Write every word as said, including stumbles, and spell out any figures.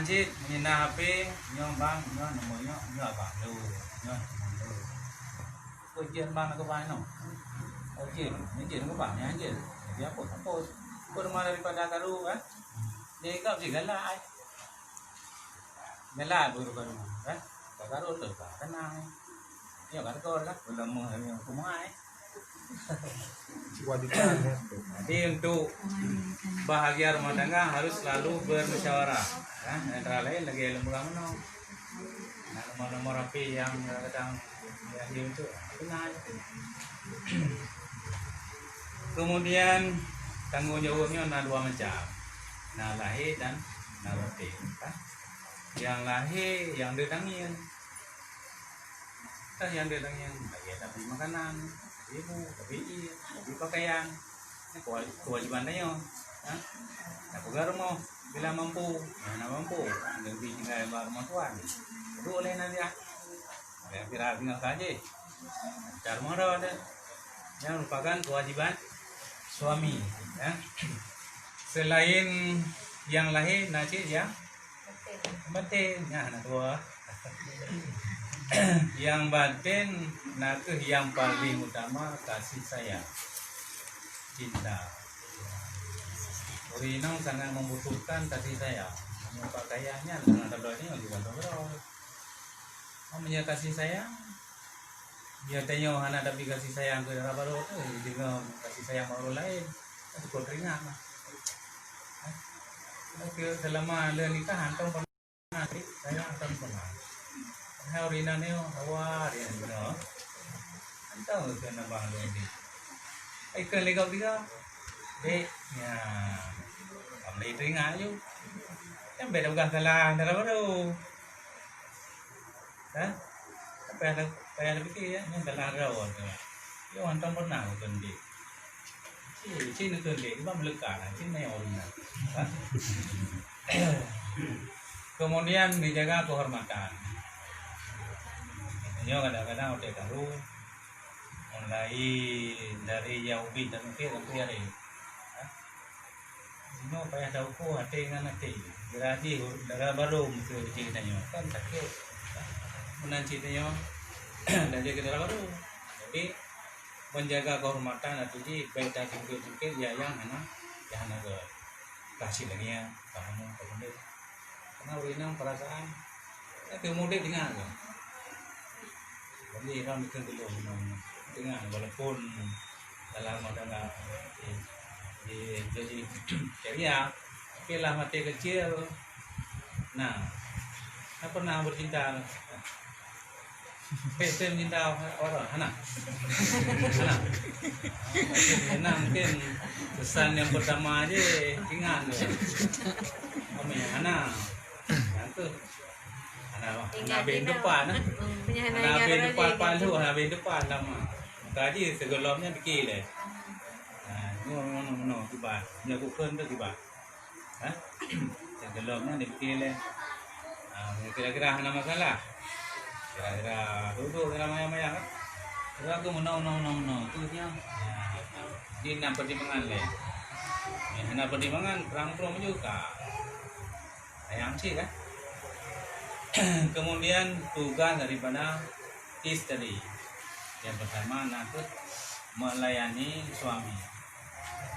Cit, meunyoe na H P, nyoe bang, nyoe nomor nyoe, nyoe abang lôn, nyoe teman lôn. Kok jeuet bang na keubah nyoe? Oh, jeuet, nyoe jeuet na keubah, nyan jeuet. Jadi hapus, hapus. Kok rumah daripada karu, kan? Jadi kau cit galak, ai. Galak guru karu, kan? Karu tu ka kenang. Ya, kan kau lah. Ulama yang kumai. Kewajiban, ya. Jadi untuk bahagia rumah tangga harus selalu bermusyawarah, ya. Antara lain lagi ilmu agama. Nah, nomor-nomor api yang kadang lahir itu, benar. Kemudian tanggung jawabnya na dua macam. Na lahir dan na batin, kan? Yang lahir yang ditangian. Kan nyang dia tanyong, bagi tabri makanan, tabri bu, tabri ié, tabri pakaian. Ini kewa-, kewajiban tanyoe. Ha? Tapeugah rumoh bila mampu. Nah, na mampu, lebih tinggai bak rumoh tuan. Duek lé na dia. Kira-kira tinggal saja. Cari rumoh dah ada. Yang merupakan kewajiban suami, ya. Selain yang lahir, na cit ya. Batin, nah, na dua. Yang batin, na kheueh yang paling utama kasih sayang. Cinta. Ureueng inong sangat membutuhkan kasih sayang. Meunyoe pakaian nyan, hana tabloe nyoe, bukan tabloe. Oh, meunyoe kasih sayang, ya tanyoe hana tapi kasih sayang keu dara barô tu, deungoe kasih sayang bak ureueng laén. Takot teuingat lah. Oke, selama le nikah, hantom Nah, saya akan pernah. Hai ureueng inong nyoe, hawa dia nyoe. Entah ke nama dia ni. Ikon legok tiga. Dek, ya. Kami teringat je. Kan beda pegang salah antara baru. Ha? Apa yang, apa yang fikir ya? Ini salah rawa tu. Yo, hantom pernah betul dek. Cik, cik betul dek. Cuma melekat lah. Cik main orang. Ha? Kemudian dijaga kehormatan. Nyoe kadang-kadang watèe karu, mulai dari nyang ubit dan mungkin sampai hari. Ha? Nyoe payah tauko até ngon até. Kira jih dara barô meusti cit tanyoe. Kan sakét. Meunan cit tanyoe, dan jaga dara barô. Jadi, menjaga kehormatan até jih, baik tajungkét-jungkét, ya, nyang hana, nyang hana ke. Kasih lagi ya, kamu, kamu. Karena ureueng inong perasaan, tapi mudik dengar ke. Jadi, orang itu belum dengar, walaupun dalam agama di, di, jadi ceria, tapi lah mati kecil. Nah, saya pernah bercinta. Pek tem cinta orang, hana? Hana? Hana, mungkin kesan yang pertama aja ingat tu. Kami hana. Yang tu. Hana, hana bin depan, nah. Hana bin depan palu, hana bin depan lama. Kaji segelomnya dikit leh. Nah, ngono ngono kiban. Nyoku kan tu kiban. Ha? Sebelum nyan dipikir lé. Ah, kira-kira hana masalah. Kira-kira duduk dalam maya-maya kan. Kira aku meunoe, meunoe, meunoe, meunoe. Tu nya. Ya. Di enam pertimbangan lé. Ya, enam pertimbangan, perang pun juga. Sayang sih kan. Kemudian tugas daripada isteri. Yang pertama, nak melayani suami.